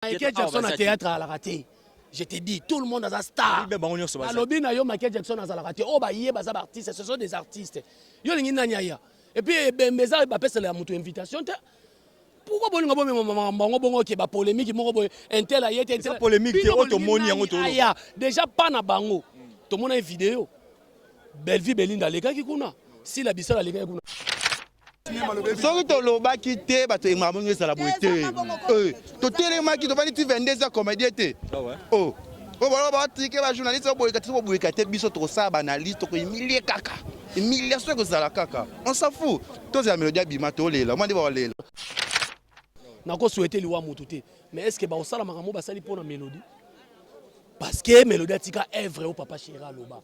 Michael Jackson na théâtre alaka te. Je te dis, tout le monde aza star. Alobi na yo Michael Jackson azalaka te. Oyo baye baza ba artistes, ce sont des artistes. Yo lingi nani aya? Et puis ebembe eza bapesela ya moto invitation te. Pourquoi bolinga bomema makambo yango bongo ke ba polémique moko boye intel aye te intel. Polémique te oyo tomoni yango to. Aya déjà pas na bango. Tomona vidéo. Bellevue Belinda alekaki kuna. Sila Bisala alekaki kuna. Soki tolobaki te bato makambo nyonso ezala boye te. Eh, totelemaki tofandi ti 22 heures comédien te. Ah oh. Oyo baloba batike ba journaliste oboyeka te boboyeka te biso tokosala ba analyse tokohumilie kaka. Humiliation ekozala kaka. On s'en fout. Tozela melodie abima tolela. Mwa nde bakolela. Nako souhaiter liwa mutu te. Mais est-ce que bakosala makambo basali mpo na melodie? Parce que melodie atika œuvre oyo papa chéri aloba.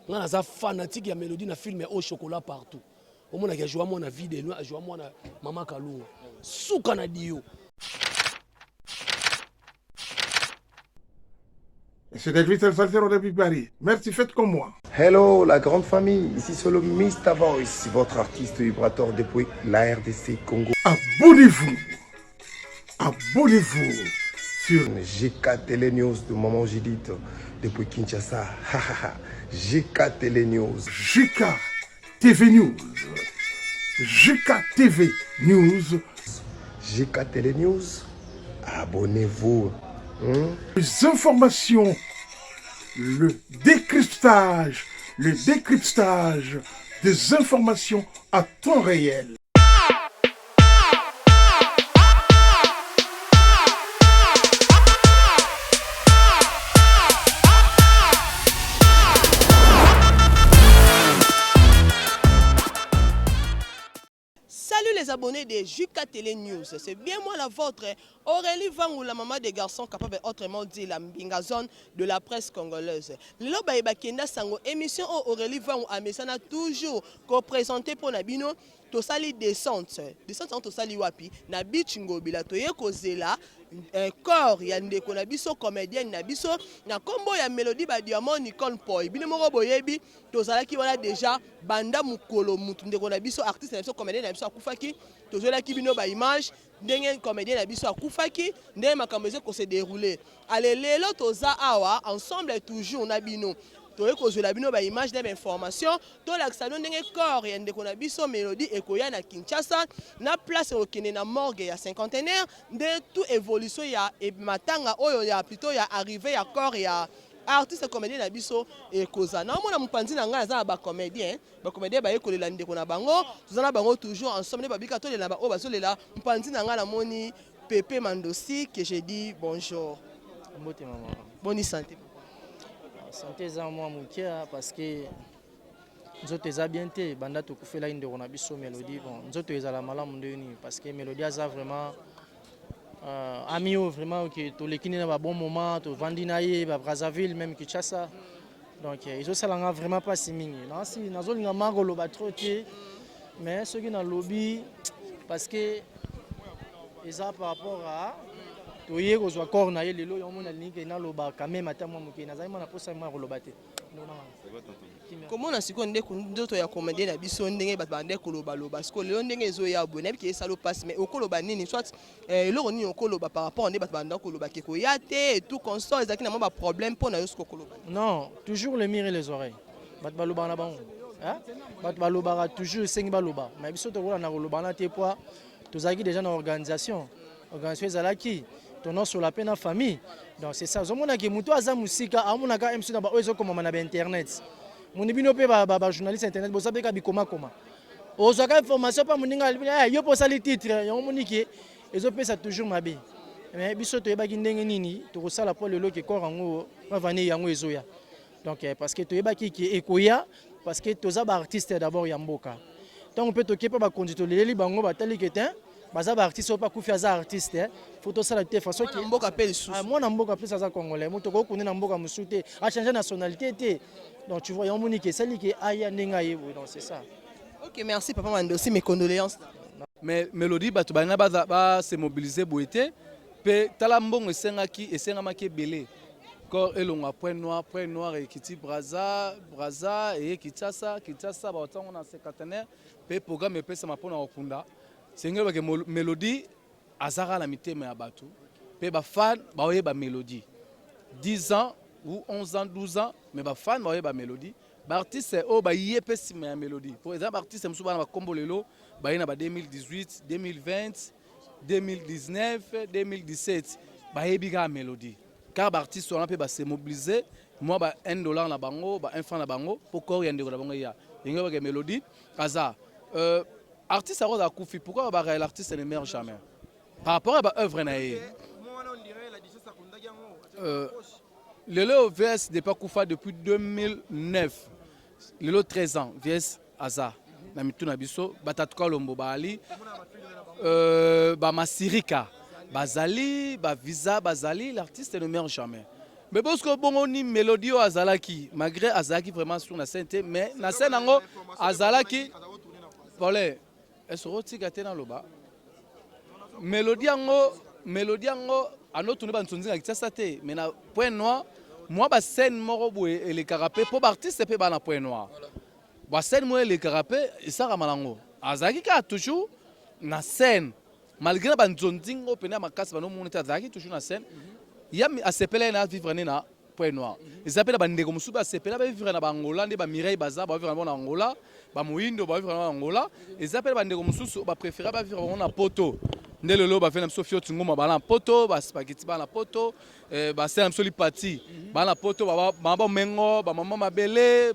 Nga naza fanatique ya melodie na film oyo chocolat partout. Omonaki ajoua mwana vie de loin, ajoua mwana mama Kalunga. Suka na dio. C'est David Salsero depuis Paris. Merci, faites comme moi. Hello la grande famille, ici c'est le Mr Voice, votre artiste vibrateur depuis la RDC Congo. Abonnez-vous, abonnez-vous sur GK Télé News de Maman Judith depuis Kinshasa. GK Télé News. GK TV News. GK TV News. GK Télé News. Abonnez-vous. Hmm? Les informations, le décryptage, le décryptage des informations à temps réel. Salut les abonnés de JK Télé News, c'est bien moi la vôtre, Aurélie Vangou, la maman des garçons capable autrement dit la mbinga zone de la presse congolaise. Lelo baye bakenda sango émission oyo Aurélie Vangou amesana toujours ko présenter pona bino tosali descente. Descente yango tosali wapi? Na beach Ngobila toye kozela eh, corps ya ndeko na biso comedienne na biso na kombo ya Melodie ba Diamant Nicole Mpoy. Bino moko boyebi tozalaki wana deja banda mokolo mutu ndeko na biso artiste na biso comedien na biso akufaki, tozwelaki bino ba image ndenge comedien na biso akufaki, ndenge makambo eza ko se derouler. Ale lelo toza awa ensemble toujours na bino toye kozwela bino ba image na ba information, tolakisa bino ndenge corps ya ndeko na biso Melodie ekoya na Kinshasa na place ekokende na morgue ya cinquantenaire, nde tout evolution ya matanga oyo ya plutot ya arrivee ya corps ya artiste comedien na biso ekozala. Naomona mopanzi na ngai aza na ba comedien, ba comedien baye kolela ndeko na bango, toza na bango toujours ensemble, nde babika tolela ba oyo bazolela. Mopanzi na ngai namoni Pepe Mandosi que je dis bonjour. Mbote mama. Boni santé? Santé eza mwa moke parce que nzoto eza bien te banda tokufelaki ndeko na biso Melodie. Bon, nzoto ezala malamu ndenge nini parce que Melodie aza vraiment euh, ami oyo vraiment que toleki nde na ba bon moment tovandi na ye ba Brazzaville même Kinshasa. Donc ezosala nga vraiment mpasi mingi. Nasi nazolinga ma koloba trop te mais soki nalobi parce que eza par rapport à toye kozwa corps na ye lelo yango mona nalingi ke naloba quand même ata mwa moke nazali mwa na posa mwa koloba te. Komona sikoyo nde nzoto ya comédien na biso ndenge bato bande kolobaloba sikoyo lelo ndenge ezoya boye nayebi ke esala mpasi mais okoloba nini soit eloko nini okoloba par rapport nde bato banda koloba ke koya te et tout consort ezalaki na mwa ba problème mpo na yo sikoyo okoloba? Non, toujours le mur et les oreilles. Bato balobaka na bango. Hein? Bato balobaka toujours esengi baloba. Mais biso tokolanda koloba na te po tozalaki déjà na organisation. Organisation ezalaki tonosola mpe na famille. Donc c'est ça. Ozomona ke moto aza mosika amonaka MC na ba oyo ezokomama na ba internet. Moni bino mpe ba, ba, ba journaliste internet boza mpe ka bikomakoma. Ozwaka information mpa moninga alobi eh, yo mpo osali titre yango omoni ke ezopesa toujours mabe. Mais biso toyebaki ndenge nini tokosala mpo lelo ke corps yango bavane yango ezoya. Donc parce que toyebaki ke ekoya parce que toza ba artiste d'abord ya mboka. Ntango mpe toke mpe bakonzi toleleli bango batali ke te baza ba artiste oyo bakufi aza artiste faut tosala te façon ke mboka mpe lisusu ah, mwana mboka plus aza congolais moto okoki na mboka mosusu te a changer nationalité te. Donc tu vois yango moni ke esali ke aya ndenge aye boye donc c'est ça. Ok, merci papa Mandosi, mes condoléances. Mais Melodie bato balinga baza ba se mobiliser boye te pe tala mbongo esengaki esengamaki ebele corps elongwa point noir point noir ekiti Brazza Brazza eye Kinshasa Kinshasa baotango na cinquantenaire pe programme epesama mpona kokunda sengeli bake Melodie azaka na mitema ya bato. Mpe bafan baoyeba Mélodie 10 ans ou 11 ans, 12 ans, mais bafan baoyeba Mélodie. Baartiste oyo baye mpe nsima ya Mélodie, po eza baartiste mosusu bana bakombo lelo baye na ba 2018, 2020, 2019, 2017, bayebi kaka Mélodie. Kaka baartiste wana mpe base mobiliser mwa ba 1 dollar na bango, ba 1 franc na bango, mpo corps ya ndeko na bango eya ndenge bake. Mélodie aza artiste akozala akufi. Pourquoi babaka l'artiste ne meurt jamais? Par rapport à baœuvre na ye, lelo VS depuis akufa depuis 2009, lelo 13 ans, VS aza na mitu na biso. Batatu Kalombo baali, bamasirika bazali, bavisa bazali. L'artiste ne meurt jamais. Mais bosco bongo ni Mélodie oyo azalaki, malgré azalaki vraiment sur na scène te, mais na scène yango azalaki pole. Est-ce otika te naloba Mélodie yango? Mélodie yango anotuni banzonzi na Kinshasa te, mais na Point Noir mwa bascène moko boye elekaka mpe, mpo baartiste mpe baa na Point Noir, bascène moko elekaka mpe esalama nango. Azalaki kaka toujours na scène malgré na banzonzingo pene ya makasi banomona te, azalaki toujours na scène. Ya asepela ye na vivre ne na Point Noir. Eza mpe na bandeko mosusu basepela bavivre na baangola, nde bamireille baza bavivre na bango na Angola, bamoyindo bavivre na bango na Angola. Eza mpe na bandeko mosusu bapréféra bavivre bango na Poto, nde lelo bave na biso Fioti Ngoma baa na Poto, baspageti baa na Poto, basala na biso lipati baa na Poto, bamama bomengo, bamama mabele,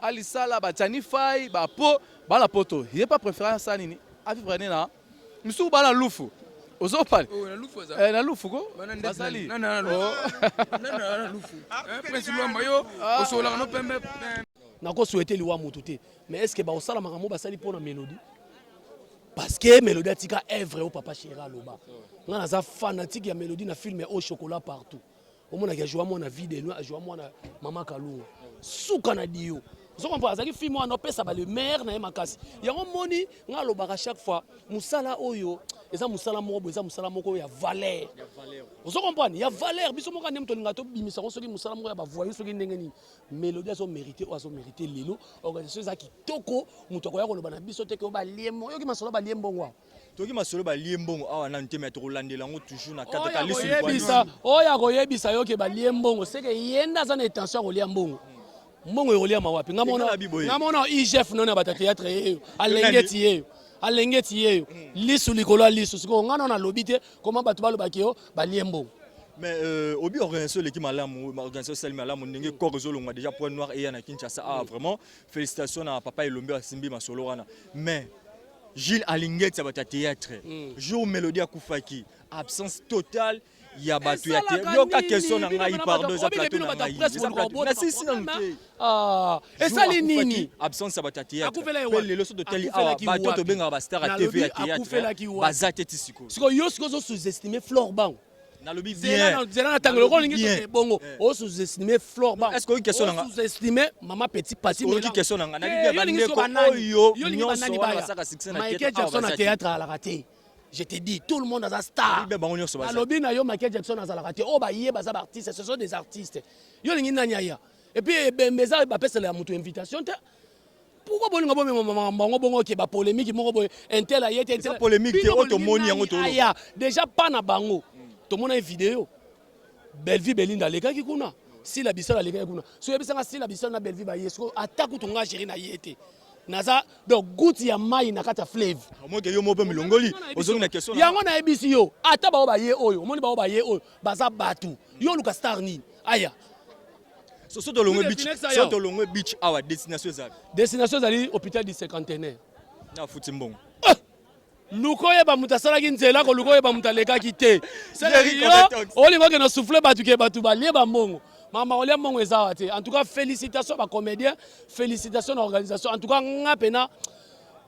alisala bajani fai bapo baa na Poto. Ye pa préférence asala nini? Avivre ne na misuku baa na Lufu. Ozopale na Lufu ko bazali. Prince Lwamba, yo osololaka no pembe. Nakosouhaiter liwa motu te, mais est ce que bakosala makambo basali mpo na Mélodie? Parce que Mélodie atika œuvre oyo papa chéri aloba. Nga naza fanatique ya Mélodie na film oyo Chocolat Partout. Omonaki ajoua mwana Vide no, ajoua mwana mama Kalunga suka na dio. Ozo comprendre? Azalaki film wana opesa ba le maire na ye makasi. Yango moni nga alobaka chaque fois, mosala oyo eza mosala moko boye, eza mosala moko ya valeur. Ozo comprendre? Ya valeur. Biso moko ndenge tolinga tobimisa yango, soki mosala moko ya bavoyou, soki ndenge nini, Mélodie azomérite oyo azomérite lelo. Organisation eza kitoko, moto akoya koloba na biso te ke oyo balie mbongo. Yoki masolo balie mbongo awa. Toki masolo balie mbongo awa nanu te, mais tokolandela yango toujours na cadre. Koyebisa oyo akoyebisa yo ke balie mbongo, seke ye nde aza na intention ya kolia mbongo. Mbongo ekoliama wapi? Nga mona IGF noni ya bato ya théâtre yeyo, Alengeti yeyo, Alengeti yeyo, lisu likolo ya lisu. Sikoyo nga nano nalobi te koma bato balobaki yo balie mbongo. Mais obi organisation eleki malamu, organisation esali malamu ndenge corps ezolongwa déjà Point Noir eya na Kinshasa. Ah, vraiment félicitations na papa Elombe asimbi masolo wana. Mais Gilles Alingeti ya bato ya théâtre, jour Mélodie akufaki, absence totale ya bato ya te. Yoka question na ngai, pardon, eza plateau na ngai, nasisi nanu te. Esali nini? Absence ya bato ya théâtre. Mpe lelo so totali awa, bato tobengaka bastar ya TV ya théâtre baza te ti sikoyo. Sikoyo yo sikoyo ozo sous-estime Flore Bango. Nalobi bien. Zela na ntango lokola olingi toke bongo, o sous-estime Flore Bango. Est-ce que oyoki question na nga? Sous-estime mama Petit Pati. Oyoki question na nga? Nayebi bandeko oyo nyonso wana basaka succès na Michael Jackson na théâtre alaka te. Je te dis, tout le monde aza star. Bango nyonso baza. Alobi na yo Michael Jackson azalaka te. Oyo baye baza baartiste, ce sont des artistes. Yo olingi nani aya? Et puis ebembe eza bapesela ya moto invitation te. Pourquoi bolinga bomema makambo yango bongo ke bapolémique moko boye, intel aye te? Eza polémique te, oyo tomoni yango. Aya déjà pa na bango, tomona ye video, Bellevie Belinda alekaki kuna, Sila Bisalo alekaki kuna. So oyebisanga Sila Bisalo na Bellevie baye siko, ata kutu nga géri na ye te, naza donc goutte ya mai na kati ya fleuve. Omoke yo moko mpe milongoli ozongi na question. Yango nayebisi yo, ata bao baye oyo omoni, bao baye oyo baza bato. Yo oluka star nini aya? So tolongwe beach, so tolongwe beach awa, destination ezali? Destination ezali hôpital du Cinquantenaire. Na futi mbongo. Luka oyeba moto asalaki nzela, koluka oyeba moto alekaki te. Olinga okende souffle bato ke bato balie bambongo. Mama kolia mbongo eza awa te. En tout cas félicitation bacomédien, félicitation na organisation. En tout cas nga mpena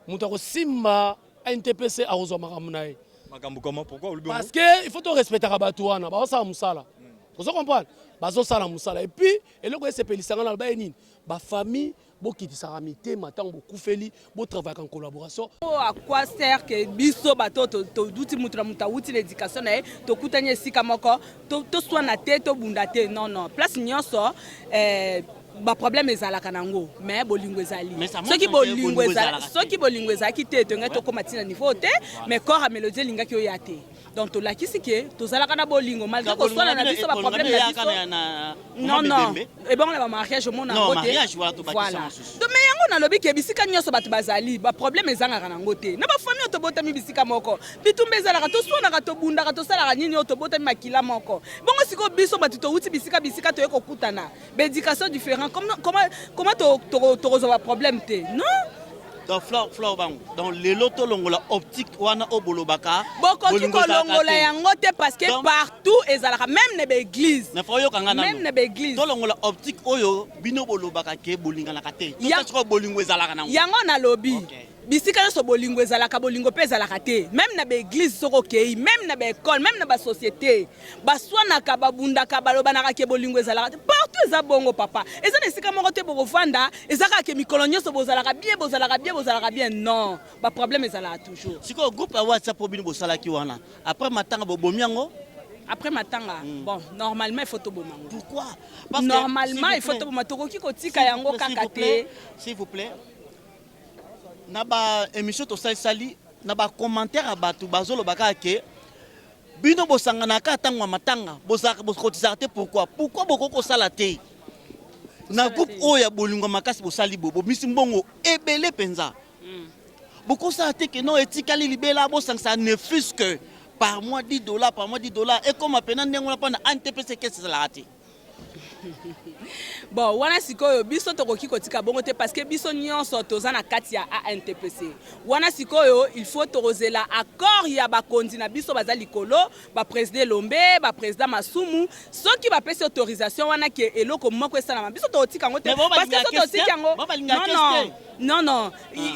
moto akosimba NTPC akozwa makambo na ye. Makambo comment? Pourquoi olobi? Parce que il faut torespectaka bato wana bazosala mosala. Ozo comprendre? Bazosala mosala. Et puis eloko esepelisanga na loba ye nini, bafamille bokitisaka mitema ntango bokufeli, botravaillaka en collaboration. À quoi sert que biso bato toduti, mutu na mutu awuti na éducation na ye, tokutani esika moko, toswana te, tobunda te? Non, non, place nyonso baproblème ezalaka nango, mais bolingo ezali. Soki bolingo ezalaki te, tongai tokóma ntina niveau te, mais corps ya Mélodie elingaki oya te. Donc tolakisi ke tozalaka na bolingo malgré koswana na biso ba problème na biso. Non non, ebongo na ba mariage omona yango te. Voilà. Donc mais yango nalobi ke bisika nyonso bato bazali ba problème ezangaka nango te. Na ba famille oyo tobotami bisika moko, bitumba ezalaka, toswanaka, tobundaka, tosalaka nini oyo tobotami makila moko. Bongo sikoyo biso bato towuti bisika bisika toye kokutana, ba éducation différent, comment comment comment tokozwa ba problème te? Non. Donc flore flore bango donc lelo tolongola optique wana oyo bolobaka bokoki kolongola yango te parce que partout ezalaka même na baeglise. Mais faut yoka nga nanu, même na baeglise tolongola optique oyo bino bolobaka ke bolinganaka te. Tosiko bolingo ezalaka nango. Yango nalobi, okay. Bisika nyonso bolingo ezalaka, bolingo mpe ezalaka te. Meme na baeglise soki okei, meme na baekole, meme na basociété, baswanaka, babundaka, balobanaka ke bolingo ezalaka te. Partout eza bongo papa. Eza na esika moko te bokovanda, eza kaka ke mikolo nyonso bozalaka bien, bozalaka bien, bozalaka bien. Non, ba problème ezalaka toujours. Sikoyo groupe ya WhatsApp oyo bino bosalaki wana, après matanga bobomi yango? Après matanga, bon, normalement il faut toboma yango. Pourquoi? Parce que, normalement il faut toboma, tokoki kotika yango kaka te. S'il vous plaît. Na ba émission tosalisali na ba commentaire ya bato bazoloba kaka ke bino bosanganaka ntango ya matanga, bokotisaka te. Pourquoi? Pourquoi bokoki kosala te na groupe oyo ya bolingo makasi? Bosali boye, bomisi mbongo ebele mpenza, bokosala te ke non, etikali libela, bosangisa ne fût que par mois 10 $, par mois 10 $, ekoma mpena ndenge wana mpona ANTPC caisse ezalaka te. Bon, wana sikoyo biso tokoki kotika bongo te parce que biso nyonso toza na kati ya ANTPC wana. Sikoyo il faut tokozela accord ya bakonzi na biso baza likolo, baprésident Elombe, baprésident Masumu. Soki bapesi autorisation wana ke eloko moko esalama, biso tokotika yango te parce que so totiki yango, non non non non,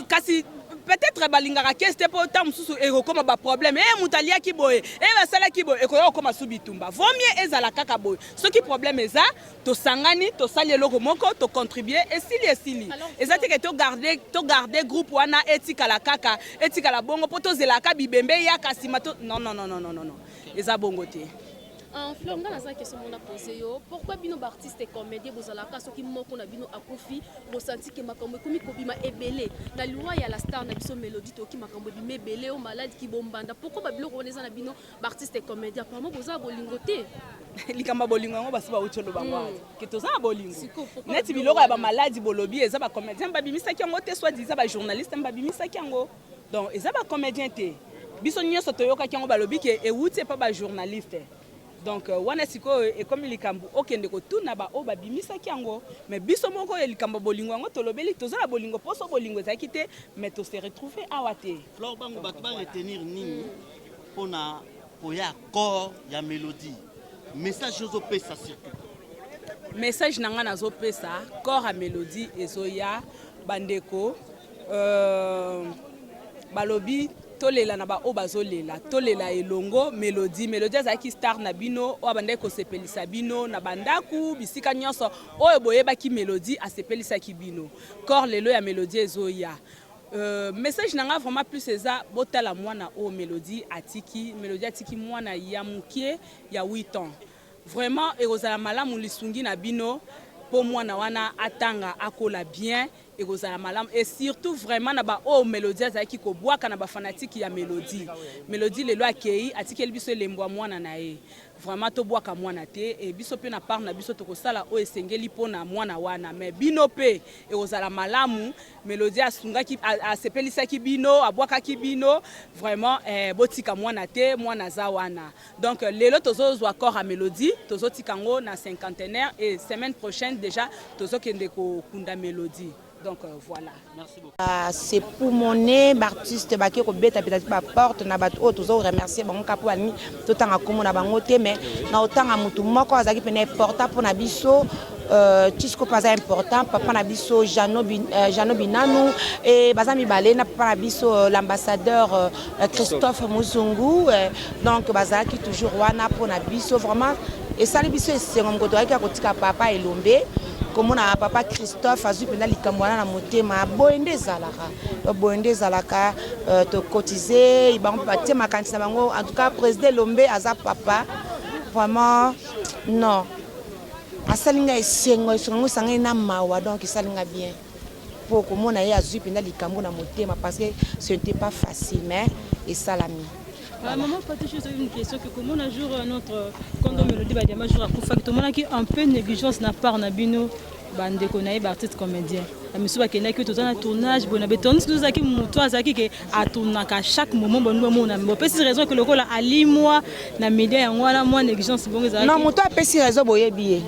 kasi peut-être balingaka caisse te mpo ntango mosusu ekokóma baproblème e moto aliaki boye e basalaki boye, ekoya kokóma su bitumba. Vaut mieux ezala kaka boye. Soki problème eza, tosangani, tosali eloko moko, tocontribue, esili, esili. Eza te ke togarde, togarde groupe wana etikala kaka, etikala bongo mpo tozelaka bibembe eyaka nsima to. Non non non non non non, eza bongo te. Fleur, nga naza question mona pose yo: pourquoi bino baartiste comédien bozalaka, soki moko na bino akufi, bosanti ke makambo ekomi kobima ebele? Na liwa ya la star na biso Mélodie, toyoki makambo ebima ebele, o maladi kibombanda. Pourquoi babiloko wana eza na bino baartiste comédien? Apparemment boza bolingo te. Likambo ya bolingo yango, basi bauti oloba ngo ke toza na bolingo. Neti biloko ya bamaladi bolobi, eza bacomédien babimisaki yango te, soit disant bajournaliste babimisaki yango. Donc eza bacomédien te. Biso nyonso toyokaki yango, balobi ke ewuti epa bajournaliste. Donc wana sikoyo ekomi likambo okende kotuna baoyo babimisaki yango. Mais biso moko oyo likambo ya bolingo yango tolobeli, toza na bolingo. Mposo bolingo ezalaki te, mais tose retrouve awa te. Flore Bango, bato baretenir nini mpona koya corps ya Mélodie? Message ozopesa surtout? Message na ngai nazopesa, corps ya Mélodie ezoya, bandeko, balobi tolela na baoyo bazolela, tolela elongo Mélodie. Mélodie azalaki star na bino oyo abandaki kosepelisa bino na bandaku, bisika nyonso oyo boyebaki Mélodie asepelisaki bino. Corps lelo ya Mélodie ezoya. Message na nga vraiment plus eza botala mwana oyo Mélodie atiki. Mélodie atiki mwana ya mokie ya 8 ans. Vraiment ekozala malamu lisungi na bino mpo mwana wana atanga, akola bien, ekozala malamu. Et surtout vraiment na baoyo Mélodie azalaki kobwaka, na bafanatike ya Mélodie. Mélodie lelo akei, atikeli biso elembo ya mwana na ye. Vraiment tobwaka mwana te. E biso mpe na part na biso tokosala oyo esengeli mpona mwana wana. Mais bino mpe ekozala malamu, Mélodie asungaki, asepelisaki bino, abwakaki bino. Vraiment botika mwana te, mwana aza wana. Donc lelo tozozwa corps ya Mélodie, tozotika yango na cinquantenaire et semaine prochaine déjà tozokende kokunda Mélodie. Donc voilà. Merci beaucoup. Se pumone baartiste bake kobeta-beta baporte na bato oyo tozo remercier bango kaka mpo balingi totanga nkombo na bango te. Mais na otanga motu moko azalaki mpena important mpona biso, Tisco mpe aza important, papa na biso Jano, Jano Binanu e baza mibale na papa na biso l'ambassadeur Christophe Muzungu. Donc bazalaki toujours wana mpona biso. Vraiment esali biso esengo moko toyaki ya kotika papa Elombe, komona papa Christophe azwi mpenza likambo wana na motema. Boye nde ezalaka, boye nde ezalaka. Tokotize bango mpe batie makanisi na bango. En tout cas président Elombe aza papa, vraiment non, asali ngai esengo, esengo yango esangani na mawa. Donc esali ngai bien mpo komona ye azwi mpenza likambo na motema, parce que ce n'était pas facile, mais esalami. Voilà. Maman Fatou, juste une question que comment un jour euh, notre euh, Kondo Mélodie Badiama jour akufaki tomonaki un peu négligence na part na bino bandeko na ye baartiste comédien bamisusu bakendaki toza na tournage boye na be tandis que tozalaki moto azalaki ke atournaka chaque moment boni bomona bopesi raison ke lokola alimwa na media yango wana mwa négligence bongo ezalaki non moto apesi raison boyebi ye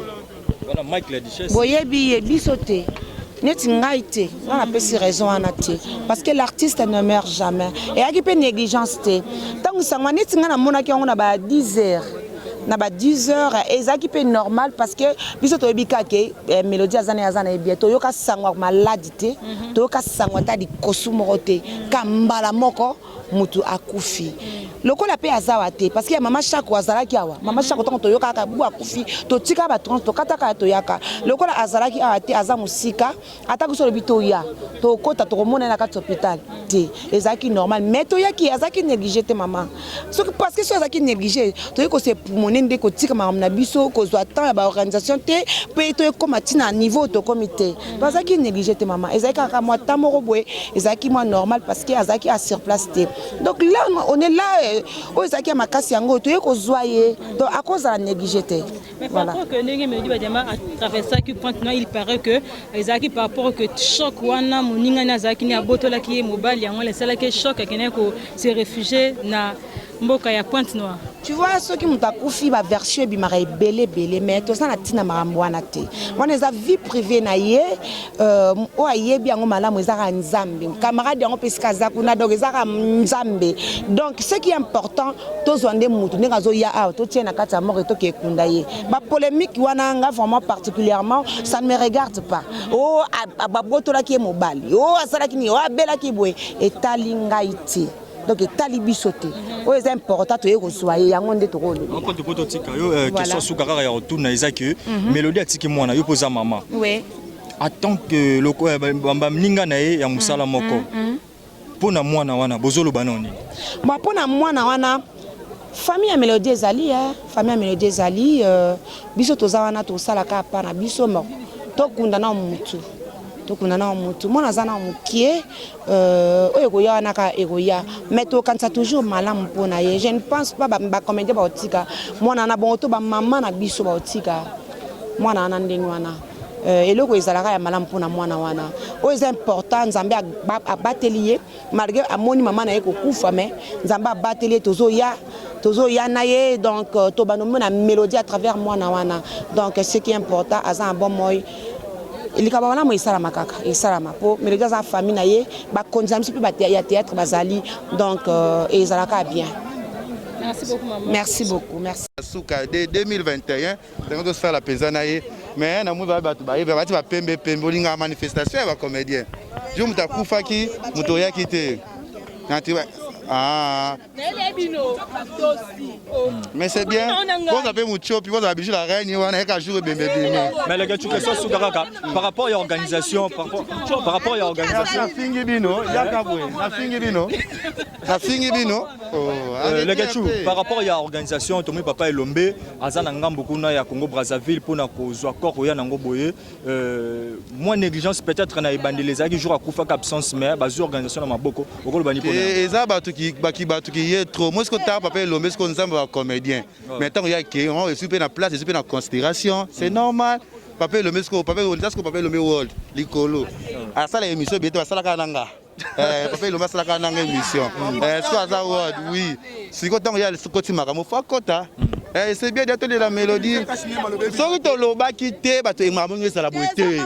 Wana Mike la duchesse. Boyebi ye biso te. Neti ngai te, nga napesi raison wana te parce que l'artiste ne meurt jamais. Eyaki mpe négligence te. Ntango sango neti ngai namonaki yango na ba 10 heures na ba 10 heures ezalaki mpe normal parce que biso toyebi kaka ke eh, mélodie aza na ye aza na ye bien toyoka sango ya maladi te mhm. toyoka sango ata likosu moko te ka mbala moko mutu akufi lokola pe aza awa te parce que ya mama shako azalaki awa mama shako ntango toyokaka bu akufi totika ba trans tokataka toyaka lokola azalaki awa te aza mosika ata biso olobi toya tokota tokomona ye na kati hôpital te ezalaki normal mais toyaki azalaki néglige te mama soki parce que soki azalaki néglige toyei kosepumone nde kotika makambo na biso kozwa temps ya baorganisation te mpe toyekoma ntina niveau tokomi te Bazalaki négligé te maman, ezalaki kaka mwa temps moko boye, ezalaki mwa normal parce que azalaki à sur place te. Donc là on est là euh, oyo ezalaki ya makasi yango toye kozwa ye, donc akozala négligé te. Mais par rapport que ndenge Mélodie Badiama a traversaki Pointe Noire, il paraît que ezalaki par rapport que choc wana moninga ni azalaki ni abotolaki ye mobali yango esalaki choc akendaki ko se réfugier na mboka ya Pointe Noire. Tu vois soki moto akufi ba version ebimaka ebele ebele mais toza na ntina makambo wana te wana eza vie privée na ye euh, oyo ayebi yango malamu eza kaka nzambe camarade yango mpe esika aza kuna donc eza kaka nzambe donc ce qui est important tozwa nde motu ndenge azoya awa totie na kati ya morgue toke ekunda ye ba polémique wana nga vraiment particulièrement ça ne me regarde pas o oh, babotolaki ye mobali o oh, asalaki nini o oh, abelaki boye etali ngai te donc etali biso te oyo eza important toye kozwa ye yango nde tokolobela po totika yo euh, question suka kaka ya kotuna eza ke mhm. mélodie atiki mwana yo mpo oza mama oui. en tant que euh, baninga na ye ya mosala mm, moko mm, mm. mpo na mwana wana bozoloba nao nini bon mpo na mwana wana famille ya mélodie ezali eh. famille ya mélodie ezali euh, biso toza wana tosalaka apa na biso moko tokunda nao mutu tokunda nao mutu mwana aza nao mokie Euh, oyo ekoya wana kaka ekoya mais tokanisa toujours malamu mpo na ye je ne pense pas bacomédien bakotika mwana wana bongo to bamama na biso bakotika mwana wana ndenge wana euh, eloko ezalaka ya malamu mpo na mwana wana oyo eza important nzambe abateli ye malgré amoni mama na ye kokufa mais nzambe abateli ye tozoya tozoya na ye donc euh, tobanda omona mélodie à travers mwana wana donc ce qui est important aza na bomoi likambo malamu esalama kaka esalama mpo melodie aza famille na ye bakonzi na biso mpe ya théâtre bazali donc euh, ezalaka bien Merci beaucoup, maman. Merci beaucoup. Merci. Suka de 2021, tango tosala mpenza na ye mais namoni ba bato bayebi bati bapembe pembe olingaka manifestation ya bacomédien jour moto akufaki moto oyaki te ah. Mais c'est bien. Boza pe muchopi, boza bijou la reine wana eka jour ebembe bimi. Mais le gars tu question suka kaka par rapport à organisation par rapport par rapport à organisation. Nafingi bino, yaka boye. Nafingi bino. Nafingi bino. Oh, euh, le gars par rapport à organisation tomi papa Elombe aza na ngambo kuna ya Congo Brazzaville pona kozwa corps oya nango boye Euh, moi négligence peut-être na ebandeli ezalaki jour akufaka absence mais bazwi organisation na maboko okoloba ni pona eza bato baki bato ki ye trop moi siko tard papa elombe siko nzambe ba comédien mais ntango ya ke on esui mpe na place esui mpe na considération c'est mm. normal papa elombe siko papa elombe siko papa elombe world likolo asala émission bieto asalaka na nga Eh, papa elombe asalaka nanga émission eh, sikoyo aza word oui sikoyo ntango ye akoti makambo fo akota mm. eh, c'est bien tolela mélodie soki tolobaki te bato makambo ngo ezala boye te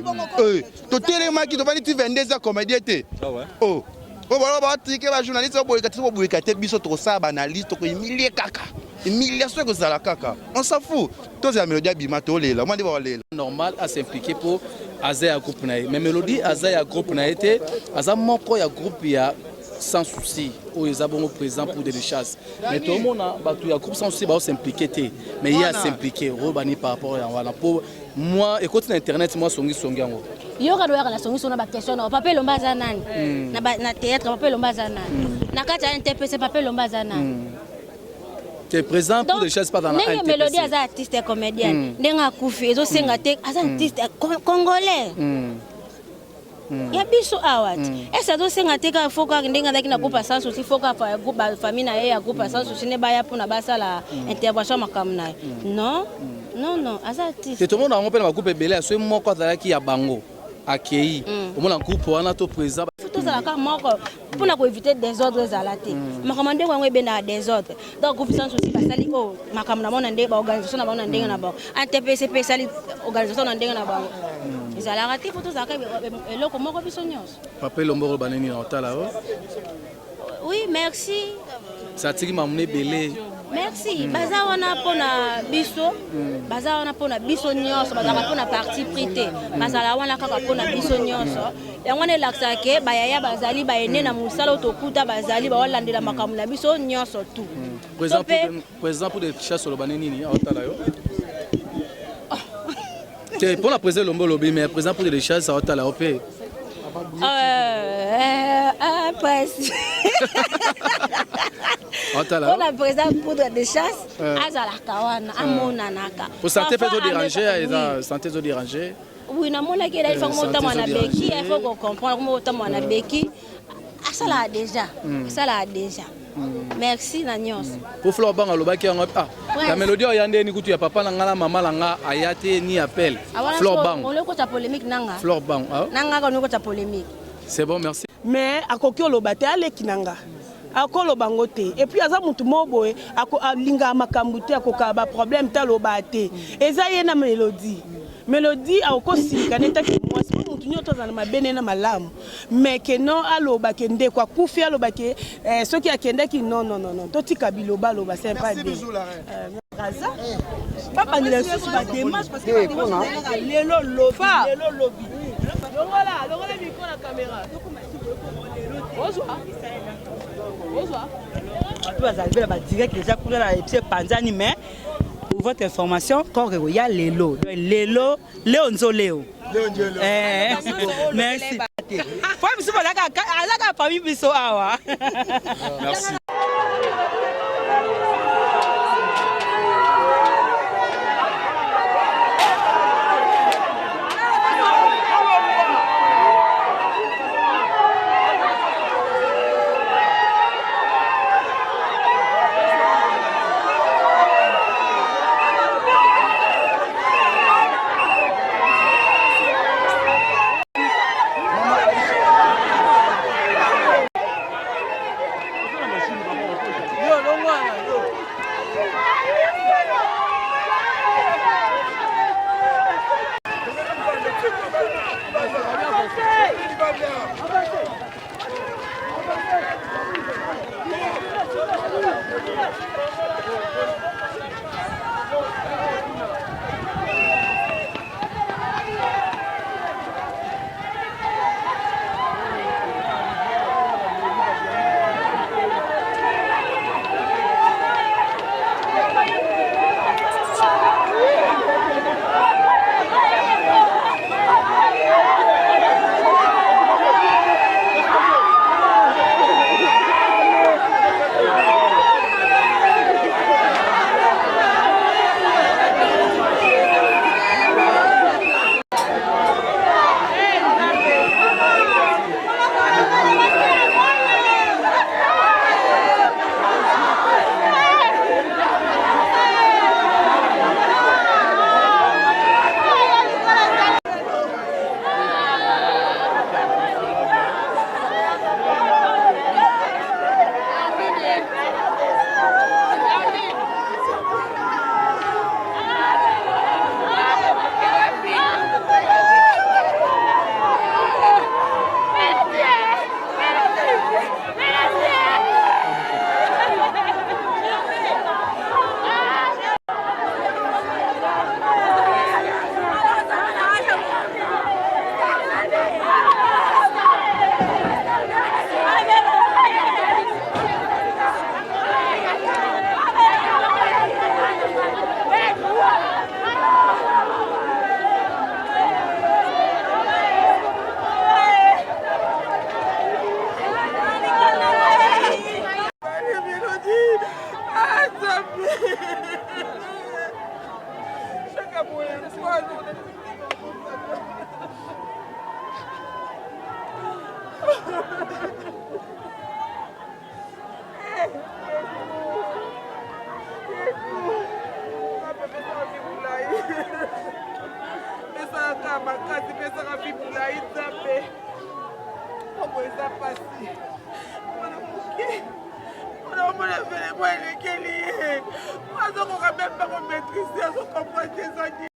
totelemaki tofandi ti 22 heures comédien te ah oh. oyo baloba batike bajournaliste oboyeka te boboyeka te biso tokosala baanalyse tokohumilie kaka humiliation ekozala kaka on s'en fout tozela mélodie abima tolela mwa nde bakolela normal a s'impliquer po aza ya groupe na ye mais mélodie aza ya groupe na ye te aza moko ya groupe ya sans souci oyo eza bongo président pour de chasse mais tomona bato ya groupe sans souci bao s'impliquer te mais ye a s'impliquer robani par rapport ya wana po moi ekoti na internet mwa songisongi yango yoka doyaka na songisongi na baquestion na papa elomba aza nani hmm. na théâtre papa elomba aza nani hmm. na kati ya ntpc papa elomba aza nani hmm. te président pour de chasse pas dans la ndenge mélodie aza artiste comédienne mm. ndenge akufi ezosenga te aza mm. artiste congolais mm. Ya biso awa ti. Ese azosenga te kaka fo kaka ndenge azalaki na groupe ya sans souci, fo kaka famille na ye ya groupe ya sans souci nde baya mpona basala intervention ya makambo na ye. Non, non, non, aza artiste. Te, tomona yango mpe na bagroupe ebele ya soki moko azalaki ya bango akei, omona groupe wana to président. Fo tozala kaka moko mpona koevite desordre ezala te. Makambo ya ndenge yango ebendaka desordre. Donc groupe sans souci basali oyo makambo na bango na ndenge baorganisation na bango na ndenge na bango, antpc mpe esali organisation na ndenge na bango. Ezalaka te, fo tozalaka eloko moko biso nyonso. Papa Elombo, oloba nini na otala o? Oui, merci. Satiki mamuna ebele. Merci. Baza wana mpona biso, baza wana mpona biso nyonso, bazalaka mpona parti pris te, bazala wana kaka mpona biso nyonso. Yango wana elakisaka ke bayaya bazali baene na mosala oyo tokuta, bazali baolandela makambo na biso nyonso tu. Président pour de chasse, oloba nini aotala yo te mpona président Elombo? Olobi, mais président pour de chasse aotala yo mpe. Presque mpona président poudre de chasse, azalaka wana, amonanaka. Po santé mpe ezoderange, eza santé ezoderange. Oui, namonaki ela ifo komotambola na beki, il faut kocomprendre komo kotambola na beki. Asalaka déjà, asalaka déjà. Merci na nyonso. Po Flor Bang alobaki yango, ah, ya Mélodie oyo ya ndeni kutu ya papa na nga na mama na nga aya te ni appel. Flor Bang olokota polémique nanga. Flor Bang, ah? Nanga kaka olokota polémique. C'est bon, merci. Mais akoki oloba te, aleki na nga akoloba yango te. Et puis aza motu moko boye alingaka makambo te, akokaka baproblème te, alobaka te. Eza ye na Mélodie. Mélodie akokosilika ne taki mwasi mpo motu nyonso azala na mabe ne na malamu, mais ke non, aloba ke ndeko akufi, aloba ke soki akendaki, non, non, non, non, totika biloba aloba, c'est pas bien. Aza babandela lisusu badémarche parce que badémarche ezalaka lelo lobi, lelo lobi. Longola, longola micro na caméra. Ozwa. Ozwa. Bato bazali mpe na badirect déjà kuna na epsi epanzani, mais pour votre information, corps ekoya lelo. Donc lelo leo nzo leo. Merci po biso azalaka parmi biso awa. Merci. Pesaka makasi, pesaka bibulai nzambe. Obo eza pasi. Mwana moke. Mwana omona velemo elekeli ye. Azokoka meme pas komaîtrise, azokomprendre te eza nini.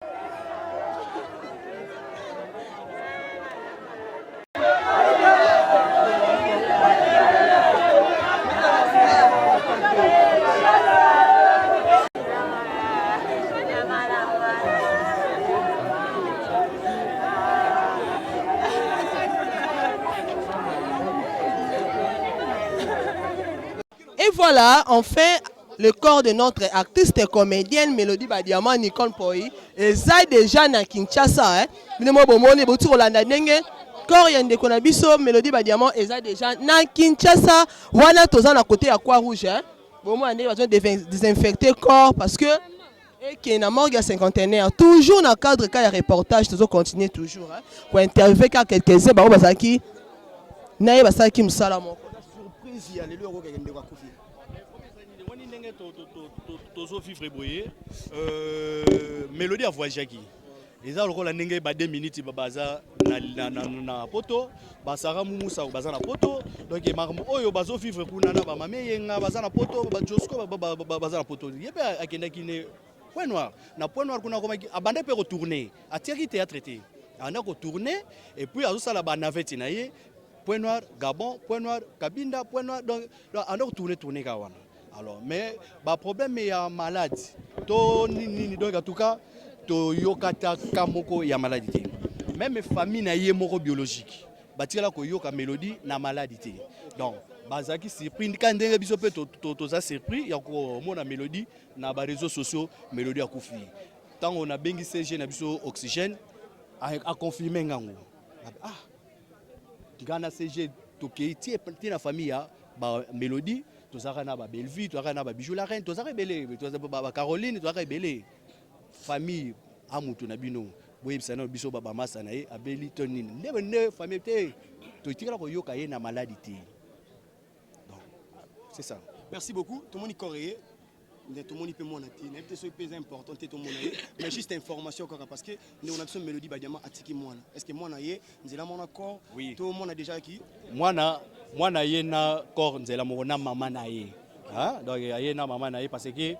Et voilà, enfin, le corps de notre artiste comédienne Mélodie Badiama Nicole Poi eza déjà na Kinshasa hein. Bino mo bomoni bouti kolanda ndenge corps ya ndeko na biso Mélodie Badiama eza déjà na Kinshasa wana toza na côté ya Croix Rouge hein. Bomona ndenge bazo désinfecter corps parce que ekende na morgue ya cinquantenaire toujours na cadre ka ya reportage tozo continuer toujours hein. Ko interviewer kaka quelques-uns bango bazalaki na ye basalaki mosala moko. Surprise ya lelo okokeke ndeko akufi. Omoni ndenge tozo vivre boye euh, Melodie a voyageaki eza lokola ndenge ba 2 minutes baza na, na, na, na poto basara mumusa baza na poto donc makambo oyo bazo vivre kuna na bamame yenga baza na poto bajosco baza na poto ye mpe akendaki ne point noir na point noir kuna akomaki abanda mpe kotourne atiaki théâtre te abanda kotourne et puis azosala banavete na ye Point Noir, Gabon, Point Noir, Kabinda, Point Noir, donc, donc ando tourner tourner ka wana. Alors, mais ba problème ya malade to nini nini donc en tout cas to yokata ka moko ya malade te. Même famille na ye moko biologique batikala koyoka mélodie na malade te. Donc bazalaki surpris ka ndenge biso mpe toza surpris ya komona mélodie na ba réseaux sociaux mélodie akufi. Ntango nabengi CG na biso oxygène a confirme ngango. Ah Nga na CG tokei ti ti na famille ya ba Melodie, tozalaka na ba Bellevue, tozalaka na ba Bijou la reine, tozalaka ebele, ba Caroline, tozalaka ebele. Famille a mutu na bino boyebisa nano biso ba masa na ye abeli to nini nde nde famille te totikala koyoka ye na maladi te. Donc c'est ça. Merci beaucoup. Tomoni corps nde tomoni mpe mwana te nayebi te soki mpe eza important te tomona ye mais juste information kaka parce que ndeko na biso mélodie badiama atiki mwana est ce que mwana ye nzela mwana corps oui. to mwana déjà ki mwana mwana ye na corps nzela moko na mama na ye hein? donc aye na mama na ye parce que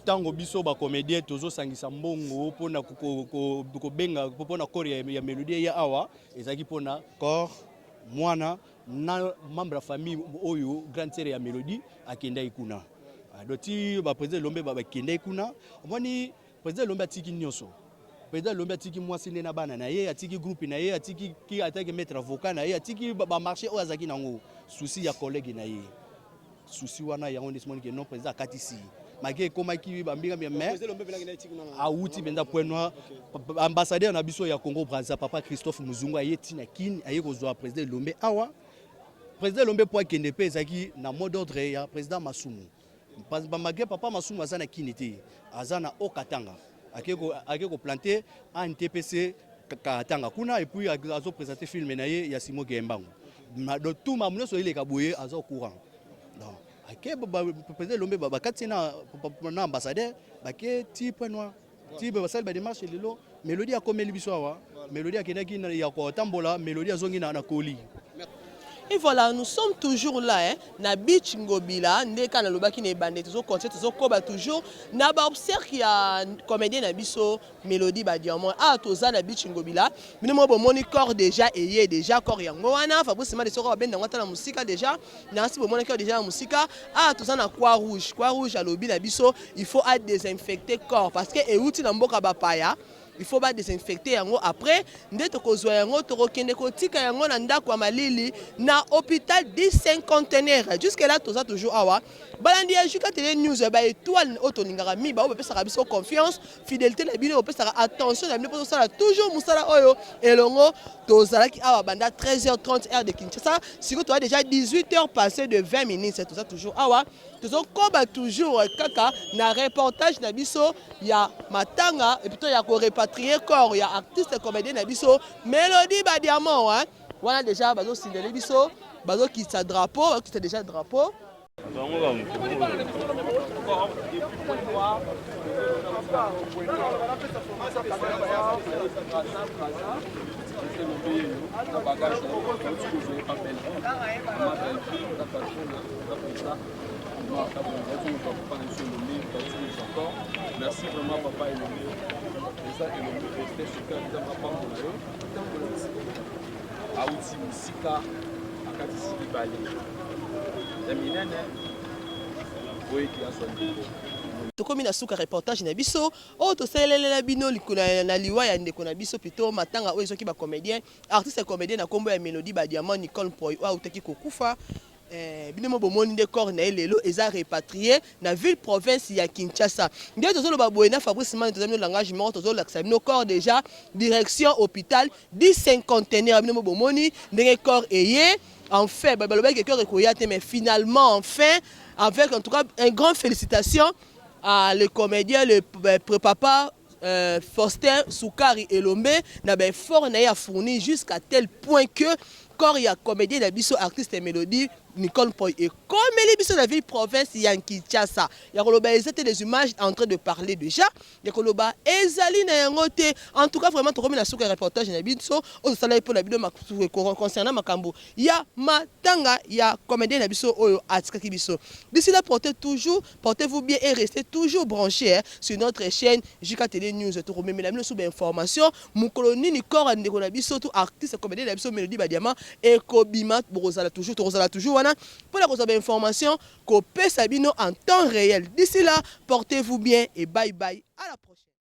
ntango euh, biso bacomédien tozosangisa mbongo mpona kobenga mpona corps ya, ya mélodie ye awa ezalaki mpona corps mwana na membre ya famille oyo grande sœur ya Melodie akendaki kuna ah, donc ti ba président Elombe bakendaki kuna omoni président Elombe atiki nyonso président Elombe atiki mwasi nde na bana na ye atiki groupe na ye atiki ki ataki maître avocat na ye atiki ba marché oyo azalaki nango souci ya collègue na ye souci wana yango nde simoni ke non président akatisi make ekomaki bambinga mais awuti mpenza point noir ambassadeur na biso ya Congo Brazza papa Christophe Muzungu aye ti na Kin aye kozwa président Elombe awa président Elombe mpo akende mpe ezalaki na mot d'ordre ya président Masumu malgré papa Masumu aza na Kin te aza na Haut-Katanga ake koplante ANTPC Katanga kuna et puis azo présenter film na ye ya Simon Kembangu donc tout mamu nyonso eleka boye aza au courant donc ake président Elombe bakati na na ambassadeur bake ti point noir ti basali ba démarche lelo Mélodie akomeli biso awa Mélodie akendaki ya kotambola Mélodie azongi na koli Et voilà, nous sommes toujours là, hein, na beach Ngobila, ndeka na lobaki na ebande, tozo continuer, tozo koba toujours, na ba observe ya comédien na biso Mélodie ba diamant. Ah, toza na beach Ngobila, bino mo bomoni corps déjà eye déjà corps yango wana, Fabrice Made soko babenda yango ata na musika déjà, na si bomoni corps déjà na musika. Ah, toza na Croix Rouge, Croix Rouge alobi na biso, il faut a désinfecter corps parce que euti na mboka bapaya. Il faut ba désinfecter yango après nde tokozwa yango tokokende kotika yango na ndako ya malili na hôpital du cinquantenaire. Jusque là toza toujours awa balandi ya Juka Tele News ba étoile oyo tolingaka mi ba oyo bapesaka biso confiance fidélité na bino bopesaka attention na bino mpo tosala toujours mosala oyo elongo. Tozalaki awa banda 13h30 heure de Kinshasa, sikoyo toza déjà 18h passé de 20 minutes, toza toujours awa tozokoba toujours kaka na reportage na biso ya matanga et plutôt ya ko repatrier corps ya artiste comédien na biso Mélodie Badiamant hein. Wana dejà bazo signaler biso, bazo kitisa drapeau, bazo kitisa dejà drapeau. Merci vraiment papa Elombe. Eza Elombe Faustin Suka nzambe apambola yo. Auti mosika akatisi bibale ya minene oyo ete azwa ndeko. Tokomi na suka reportage na biso oyo tosalelela bino na liwa ya ndeko na biso plutôt matanga oyo ezwaki ba comediens, artiste comedien na kombo ya Melodie ba Diamant Nicole Mpoy oyo awutaki kokufa. Eh, bino mo bomoni nde corps na ye lelo eza repatrie na ville province ya Kinshasa. Nde tozoloba boye na Fabrice Mane toza bino langage moko tozolakisa bino corps déjà direction hôpital du cinquantenaire bino mo bomoni ndenge corps eye enfin balobaki ke corps ekoya te mais finalement enfin avec en tout cas un grand félicitation à le comédien le papa euh, Faustin Sukari Elombe na ba effort na ye a fourni jusqu'à tel point que corps ya comédien na biso artiste Mélodie Nicole Mpoy ekomeli biso na ville province ya Kinshasa ya koloba eza te des images en train de parler déjà ya koloba ezali na yango te en tout cas vraiment tokomi na suka ya reportage na biso oyo tosalaki mpo na bino concernant makambo ya matanga ya comédien na biso oyo atikaki biso d'ici là portez toujours Portez-vous bien et restez toujours branchés hein, sur notre chaîne JK Télé News. Tokomemela bino sous information mokolo nini corps ya ndeko na biso tout artiste comédien na biso Mélodie Badiama ekobima bokozala toujours tokozala toujours wana mpo na kozwa ba information kopesa bino en temps réel. D'ici là, portez-vous bien et bye bye. À la prochaine.